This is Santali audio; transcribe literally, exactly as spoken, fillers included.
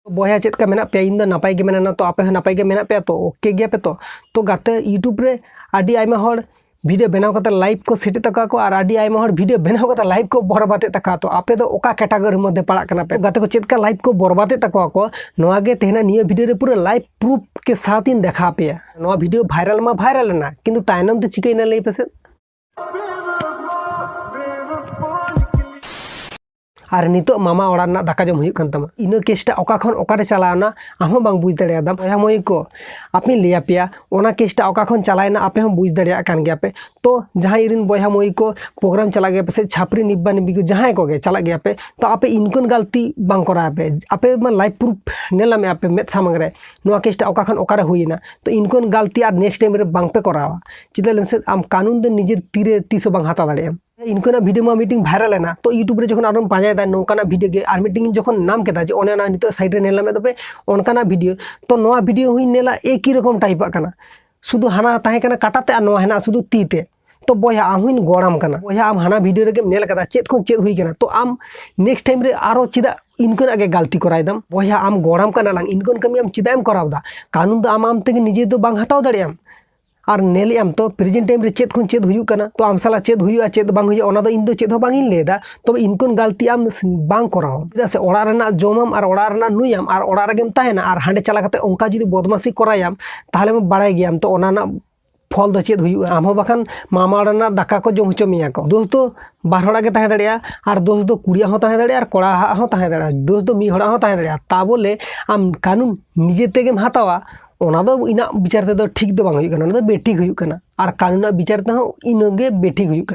ᱵᱚᱭᱦᱟ, ᱪᱮᱫ ᱞᱮᱠᱟ ᱢᱮᱱᱟᱜ ᱯᱮᱭᱟ? ᱤᱧ ᱫᱚ ᱱᱟᱯᱟᱭ ᱜᱮ ᱢᱮᱱᱟᱜᱼᱟ, ᱛᱚ ᱟᱯᱮ ᱦᱚᱸ ᱱᱟᱯᱟᱭ ᱜᱮ ᱢᱮᱱᱟᱜ ᱯᱮᱭᱟ ᱛᱚ? ᱳᱠᱮ ᱜᱮᱭᱟ ᱯᱮ ᱛᱚ? ᱛᱚ ᱜᱟᱛᱮ, YouTube ᱨᱮ ᱟᱹᱰᱤ ᱟᱭᱢᱟ ᱦᱚᱲ ᱵᱷᱤᱰᱤᱭᱳ ᱵᱮᱱᱟᱣ ᱠᱟᱛᱮ ᱞᱟᱭᱤᱵᱷ ᱠᱚ ᱥᱮᱴᱮᱫ ᱛᱟᱠᱚᱣᱟ ᱠᱚ, ᱟᱨ ᱟᱹᱰᱤ ᱟᱭᱢᱟ ᱦᱚᱲ ᱵᱷᱤᱰᱤᱭᱳ ᱵᱮᱱᱟᱣ ᱠᱟᱛᱮ ᱞᱟᱭᱤᱵᱷ ᱠᱚ ᱵᱚᱨᱵᱟᱫᱮᱫ ᱛᱟᱠᱚᱣᱟ᱾ ᱛᱚ ᱟᱯᱮ ᱫᱚ ᱚᱠᱟ ᱠᱮᱴᱟᱜᱚᱨᱤ ᱢᱚᱫᱽᱫᱷᱮ ᱯᱟᱲᱟᱜ ᱠᱟᱱᱟ ᱯᱮ? ᱜᱟᱛᱮ ᱠᱚ, ᱪᱮᱫ ᱞᱮᱠᱟ ᱞᱟᱭᱤᱵᱷ ᱠᱚ ᱵᱚᱨᱵᱟᱫᱮᱫ ᱛᱟᱠᱚᱣᱟ ᱠᱚ, ᱱᱚᱣᱟ ᱜᱮ ᱛᱮᱦᱮᱧᱟᱜ ᱱᱤᱭᱟᱹ ᱵᱷᱤᱰᱤᱭᱳ ᱨᱮ ᱯᱩᱨᱟᱹ ᱞᱟᱭᱤᱵᱷ ᱯᱨᱩᱯᱷ ᱠᱮ ᱥᱟᱛᱷ ᱤᱧ ᱫᱮᱠᱷᱟᱣ ᱯᱮᱭᱟ᱾ ᱱᱚᱣᱟ ᱵᱷᱤᱰᱤᱭᱳ ᱵᱷᱟᱭᱨᱟᱞ ᱢᱟ ᱵᱷᱟᱭᱨᱟᱞ ᱮᱱᱟ, ᱠᱤᱱᱛᱩ ᱛᱟᱭᱱᱚᱢ ᱛᱮ ᱪᱤᱠᱟᱹᱭᱮᱱᱟ ᱞᱟᱹᱭ ᱯᱮᱥᱮ? ᱟᱨ ᱱᱤᱛᱚᱜ ᱢᱟᱢᱟ ᱚᱲᱟᱜ ᱨᱮᱱᱟᱜ ᱫᱟᱠᱟ ᱡᱚᱢ ᱦᱩᱭᱩᱜ ᱠᱟᱱ ᱛᱟᱢᱟ᱾ ᱤᱱᱟᱹ ᱠᱮᱥᱴᱟ ᱚᱠᱟ ᱠᱷᱚᱱ ᱚᱠᱟᱨᱮ ᱪᱟᱞᱟᱣᱱᱟ, ᱟᱢ ᱦᱚᱸ ᱵᱟᱝ ᱵᱩᱡᱽ ᱫᱟᱲᱮᱭᱟᱫᱟᱢ᱾ ᱵᱚᱭᱦᱟ ᱢᱟᱹᱭ ᱠᱚ, ᱟᱯᱮᱧ ᱞᱟᱹᱭ ᱟᱯᱮᱭᱟ, ᱚᱱᱟ ᱠᱮᱥᱴᱟ ᱚᱠᱟ ᱠᱷᱚᱱ ᱪᱟᱞᱟᱣᱮᱱᱟ, ᱟᱯᱮ ᱦᱚᱸ ᱵᱩᱡᱽ ᱫᱟᱲᱮᱭᱟᱜ ᱠᱟᱱ ᱜᱮᱭᱟ ᱯᱮ᱾ ᱛᱚ ᱡᱟᱦᱟᱸᱭ ᱤᱧ ᱨᱮᱱ ᱵᱚᱭᱦᱟ ᱢᱟᱹᱭ ᱠᱚ ᱯᱨᱳᱜᱨᱟᱢ ᱪᱟᱞᱟᱜ ᱜᱮᱭᱟ ᱯᱮ ᱥᱮ ᱪᱷᱟᱯᱨᱤ ᱱᱤᱵᱵᱟ ᱱᱤᱵᱵᱤ ᱠᱚ ᱡᱟᱦᱟᱸᱭ ᱠᱚᱜᱮ ᱪᱟᱞᱟᱜ ᱜᱮᱭᱟ ᱯᱮ, ᱛᱚ ᱟᱯᱮ ᱤᱱᱠᱟᱹᱱ ᱜᱟᱞᱛᱤ ᱵᱟᱝ ᱠᱚᱨᱟᱣ ᱯᱮ᱾ ᱟᱯᱮ ᱢᱟ ᱞᱟᱭᱤᱵᱷ ᱯᱨᱩᱯᱷ ᱧᱮᱞ ᱧᱟᱢᱮᱫᱼᱟ ᱯᱮ ᱢᱮᱫ ᱥᱟᱢᱟᱝ ᱨᱮ, ᱱᱚᱣᱟ ᱠᱮᱥᱴᱟ ᱚᱠᱟ ᱠᱷᱚᱱ ᱚᱠᱟᱨᱮ ᱦᱩᱭᱮᱱᱟ᱾ ᱛᱚ ᱤᱱᱠᱟᱹᱱ ᱜᱟᱞᱛᱤ ᱟᱨ ᱱᱮᱠᱥᱴ ᱴᱟᱭᱤᱢ ᱨᱮ ᱵᱟᱝ ᱯᱮ ᱠᱚᱨᱟᱣᱟ᱾ ᱪᱮᱫᱟᱜ ᱞᱟᱹᱭ ᱢᱮᱥᱮ, ᱟᱢ ᱠᱟᱹᱱᱩᱱ ᱫᱚ ᱱᱤᱡᱮᱨ ᱛᱤᱨᱮ ᱛᱤᱥ ᱦᱚᱸ ᱵᱟᱝ ᱦᱟᱛᱟᱣ ᱫᱟᱲᱮᱭᱟᱜᱼᱟ᱾ ᱤᱱᱠᱟᱹᱱᱟᱜ ᱵᱷᱤᱰᱤᱭᱳ ᱢᱟ ᱢᱤᱫᱴᱤᱝ ᱵᱷᱟᱭᱨᱟᱞ ᱮᱱᱟ, ᱛᱚ YouTube ᱨᱮ ᱡᱚᱠᱷᱚᱱ ᱟᱨᱚᱢ ᱯᱟᱸᱡᱟᱭᱮᱫᱟ ᱱᱚᱝᱠᱟᱱᱟᱜ ᱵᱷᱤᱰᱤᱭᱳ ᱜᱮ, ᱟᱨ ᱢᱤᱫᱴᱤᱝ ᱡᱚᱠᱷᱚᱱ ᱧᱟᱢ ᱠᱮᱫᱟ ᱡᱮ ᱚᱱᱮ ᱚᱱᱟ ᱱᱤᱛᱚᱜ ᱥᱟᱭᱤᱰ ᱨᱮ ᱧᱮᱞ ᱧᱟᱢᱮᱫ ᱫᱚᱯᱮ ᱚᱱᱠᱟᱱᱟᱜ ᱵᱷᱤᱰᱤᱭᱳ, ᱛᱚ ᱱᱚᱣᱟ ᱵᱷᱤᱰᱤᱭᱳ ᱦᱚᱸᱧ ᱧᱮᱞᱟ ᱮᱠᱤ ᱨᱚᱠᱚᱢ ᱴᱟᱭᱤᱯᱟᱜ ᱠᱟᱱᱟ, ᱥᱩᱫᱷᱩ ᱦᱟᱱᱟ ᱛᱟᱦᱮᱸ ᱠᱟᱱᱟ ᱠᱟᱴᱟ ᱛᱮ ᱟᱨ ᱱᱚᱣᱟ ᱦᱮᱱᱟᱜᱼᱟ ᱥᱩᱫᱷᱩ ᱛᱤ ᱛᱮ᱾ ᱛᱚ ᱵᱚᱭᱦᱟ, ᱟᱢ ᱦᱚᱸᱧ ᱜᱚᱲᱟᱢ ᱠᱟᱱᱟ᱾ ᱵᱚᱭᱦᱟ, ᱟᱢ ᱦᱟᱱᱟ ᱵᱷᱤᱰᱤᱭᱳ ᱨᱮᱜᱮᱢ ᱧᱮᱞ ᱠᱟᱫᱟ ᱪᱮᱫ ᱠᱷᱚᱱ ᱪᱮᱫ ᱦᱩᱭ ᱠᱟᱱᱟ, ᱛᱚ ᱟᱢ ᱱᱮᱠᱥᱴ ᱴᱟᱭᱤᱢ ᱨᱮ ᱟᱨᱚ ᱪᱮᱫᱟᱜ ᱤᱱᱠᱟᱹᱱᱟᱜ ᱜᱮ ᱜᱟᱞᱛᱤ ᱠᱚᱨᱟᱣ ᱫᱟᱢ? ᱵᱚᱭᱦᱟ, ᱟᱢ ᱜᱚᱲᱟᱢ ᱠᱟᱱᱟ ᱞᱟᱝ, ᱤᱱᱠᱟᱹᱱ ᱠᱟᱹᱢᱤ ᱟᱢ ᱪᱮᱫᱟᱜ ᱮᱢ ᱠᱚᱨᱟᱣ ᱫᱟ? ᱠᱟᱹᱱᱩᱱ ᱫᱚ ᱟᱢ ᱟᱢ ᱛᱮᱜᱮ ᱱᱤᱡᱮ ᱫᱚ ᱵᱟᱝ ᱦᱟᱛᱟᱣ ᱫᱟᱲᱮᱭᱟᱜ ᱟᱢ᱾ ᱟᱨ ᱧᱮᱞᱮᱫ ᱟᱢ ᱛᱚ ᱯᱨᱮᱡᱮᱱᱴ ᱴᱟᱭᱤᱢ ᱨᱮ ᱪᱮᱫ ᱠᱷᱚᱱ ᱪᱮᱫ ᱦᱩᱭᱩᱜ ᱠᱟᱱᱟ᱾ ᱛᱚ ᱟᱢ ᱥᱟᱞᱟᱜ ᱪᱮᱫ ᱦᱩᱭᱩᱜᱼᱟ ᱪᱮᱫ ᱵᱟᱝ ᱦᱩᱭᱩᱜᱼᱟ ᱚᱱᱟ ᱫᱚ ᱤᱧ ᱫᱚ ᱪᱮᱫ ᱦᱚᱸ ᱵᱟᱝ ᱤᱧ ᱞᱟᱹᱭ ᱮᱫᱟ, ᱛᱚᱵᱮ ᱤᱱᱠᱟᱹᱱ ᱜᱟᱞᱛᱤ ᱟᱢ ᱵᱟᱝ ᱠᱚᱨᱟᱣ᱾ ᱪᱮᱫᱟᱜ ᱥᱮ ᱚᱲᱟᱜ ᱨᱮᱱᱟᱜ ᱡᱚᱢᱟᱢ ᱟᱨ ᱚᱲᱟᱜ ᱨᱮᱱᱟᱜ ᱧᱩᱭᱟᱢ ᱟᱨ ᱚᱲᱟᱜ ᱨᱮᱜᱮᱢ ᱛᱟᱦᱮᱱᱟ, ᱟᱨ ᱦᱟᱸᱰᱮ ᱪᱟᱞᱟᱣ ᱠᱟᱛᱮ ᱚᱱᱠᱟ ᱡᱩᱫᱤ ᱵᱚᱫᱢᱟᱥᱤ ᱠᱚᱨᱟᱭᱟᱢ, ᱛᱟᱦᱚᱞᱮ ᱢᱟ ᱵᱟᱲᱟᱭ ᱜᱮᱭᱟᱢ ᱛᱚ ᱚᱱᱟ ᱨᱮᱱᱟᱜ ᱯᱷᱚᱞ ᱫᱚ ᱪᱮᱫ ᱦᱩᱭᱩᱜᱼᱟ᱾ ᱟᱢ ᱦᱚᱸ ᱵᱟᱠᱷᱟᱱ ᱢᱟᱢᱟ ᱚᱲᱟᱜ ᱨᱮᱱᱟᱜ ᱫᱟᱠᱟ ᱠᱚ ᱡᱚᱢ ᱦᱚᱪᱚ ᱢᱮᱭᱟ ᱠᱚ᱾ ᱫᱳᱥ ᱫᱚ ᱵᱟᱨ ᱦᱚᱲᱟᱜ ᱜᱮ ᱛᱟᱦᱮᱸ ᱫᱟᱲᱮᱭᱟᱜᱼᱟ, ᱟᱨ ᱫᱳᱥ ᱫᱚ ᱠᱩᱲᱤᱭᱟᱜ ᱦᱚᱸ ᱛᱟᱦᱮᱸ ᱫᱟᱲᱮᱭᱟᱜᱼᱟ ᱟᱨ ᱠᱚᱲᱟᱣᱟᱜ ᱦᱚᱸ ᱛᱟᱦᱮᱸ ᱫᱟᱲᱮᱭᱟᱜᱼᱟ᱾ ᱫᱳᱥ ᱫᱚ ᱢᱤᱫ ᱦᱚᱲᱟᱜ ᱦᱚᱸ ᱛᱟᱦᱮᱸ ᱫᱟᱲᱮᱭᱟᱜᱼᱟ᱾ ᱛᱟ ᱵᱚᱞᱮ ᱟᱢ ᱠᱟᱹᱱᱩᱱ ᱱᱤᱡᱮ ᱛᱮᱜᱮᱢ ᱦᱟᱛᱟᱣᱟ, ᱚᱱᱟ ᱫᱚ ᱤᱧᱟᱹᱜ ᱵᱤᱪᱟᱹᱨ ᱛᱮᱫᱚ ᱴᱷᱤᱠ ᱫᱚ ᱵᱟᱝ ᱦᱩᱭᱩᱜ ᱠᱟᱱᱟ, ᱚᱱᱟ ᱫᱚ ᱵᱮᱴᱷᱤᱠ ᱦᱩᱭᱩᱜ ᱠᱟᱱᱟ᱾ ᱟᱨ ᱠᱟᱹᱱᱩᱱᱟᱜ ᱵᱤᱪᱟᱹᱨ ᱛᱮᱦᱚᱸ ᱤᱱᱟᱹᱜᱮ ᱵᱮᱴᱷᱤᱠ ᱦᱩᱭᱩᱜ ᱠᱟᱱᱟ᱾